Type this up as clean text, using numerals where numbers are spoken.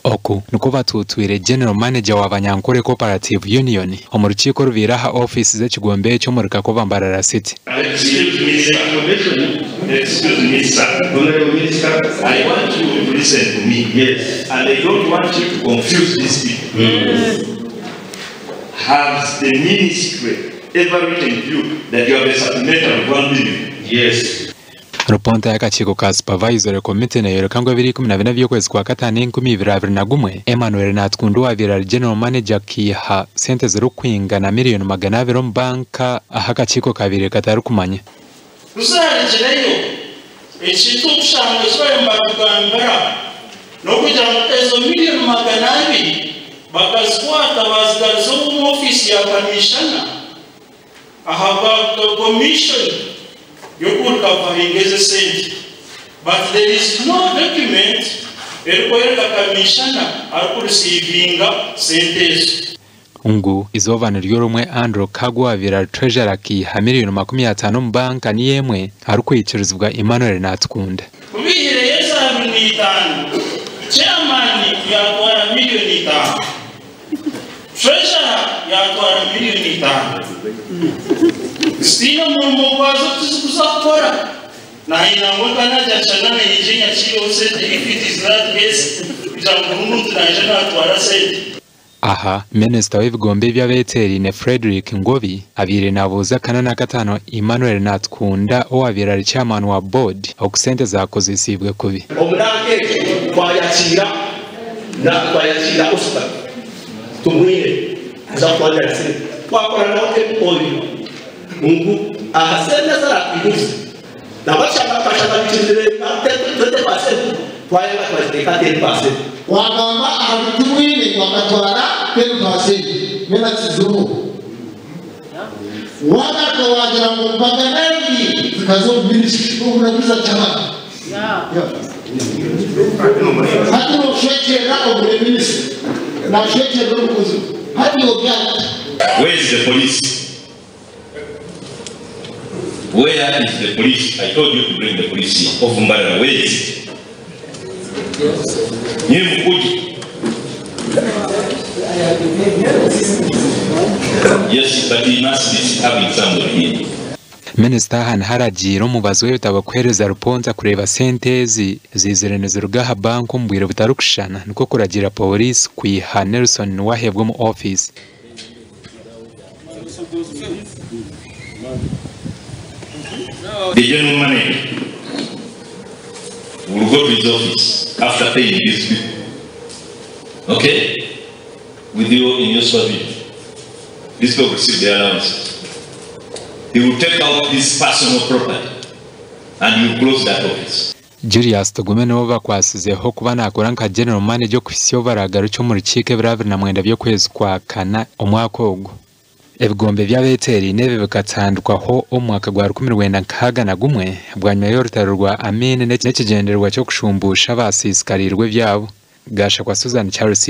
Oku nikwo batuutwire General Manager wa Banyankore Cooperative Union omu rukiiko orubaire aha ofiisi z'ekigombe ekyo omuri Kakoba Mbarara City. Excuse me sir, excuse me sir, Honorable Minister. I want you to listen to me. Yes. And I don't want you to confuse these people. Has the ministry ever written to you that you have a supplementary of 1 million? Yes. Rupoonta y'akakiiko ka Supervisory Committee neeyoreka ngu ebiro 14 by'okwezi kwa kataano 2021, Emmanuel Natukunda owaabaire ari General Manager akaiha sente zirikwingana 200,000,000 omu banka ahu akakiiko kabaire katarikumanya. Kuzarigireyo ekintu okushanga eki bariyo nibatugambira n'okugira ngu ezo 200,000,000 bakazikwata bazigaruza omu ofiisi ya kamishana ahabwa commission y'okurecoveringa ezo sente, but there is no document erikworeka kamishana arikureceivinga sente ezo. Ngu izooba niryo rimwe Andrew Kagwe owaabaire ari Treasurer akaiha 50,000,000 omu banka niyo emwe arikwikirizibwa Emmanuel Natukunda. Kubihireyo eza 25, chairman yatwara 5,000,000, treasurer yatwara 5,000,000, zitiine omurimo gwazo tizikuza kukora. Nayina ngu nkanajashana naije nyakireho sente. If it is that case, kugira ngu omuntu naija natwara sente. Aha, minisita w'ebigombe eby'abeeteeraine Frederick Ngobi abaire naabuuza kana na kataano Emmanuel Natukunda owaabaire ari chairman wa board oku sente zaakozesiibwe kubi. Omunanka ekyo twayakiira na twayakiira Oscar Tumwine kuza kutwanjira sente, twakora nawe MOU ngu aha sente zaratwihuriza nabashaka twashaka bikirizire 20%, twayanga twaziteeka 10%. Wagamba aha Tumwine wakatwara 10% menakiziruho, wagaruka wagira ngu 200 zikaza omu ministry oburaguza kyabana. Hati noshwekyerera omuri minisitiri, nashwekyerera omukozi, hati obyata. Where is the police? Where is the police? I told you to bring the police here. Of Mbarara, where is it? Nyinyi mkuje. Yes, but he must be having somebody here. Minisita aha niho aragiire omubazi w'ebitabo kuheereza rupoonta kureeba sente ezi ziizire niziruga aha banka omu bwire butarikushushana, nikwo kuragiira pooriisi kwiha Nelson Niwahebwa omu ofiisi. The general manager will go to his office after paying these people. Okay? With you in your supervision. These people receive their allowances. He will take out his personal property and he will close that office. Julius Tugume nibo bakwasizeho kuba nakora nka general manager okuhitsya obu baragarukye omu rukiiko ebiro 29 by'okwezi kwa kana omwaka ogu. Ebigombe by'abeeteeraine ebi bikatandikwaho omu mwaka gwa 1961 bwanyima y'orutaro rwa Amin n'ekigyendererwa ky'okushumbuusha abasiisikariirwe ebyabo. Gashakwa Susan Charles.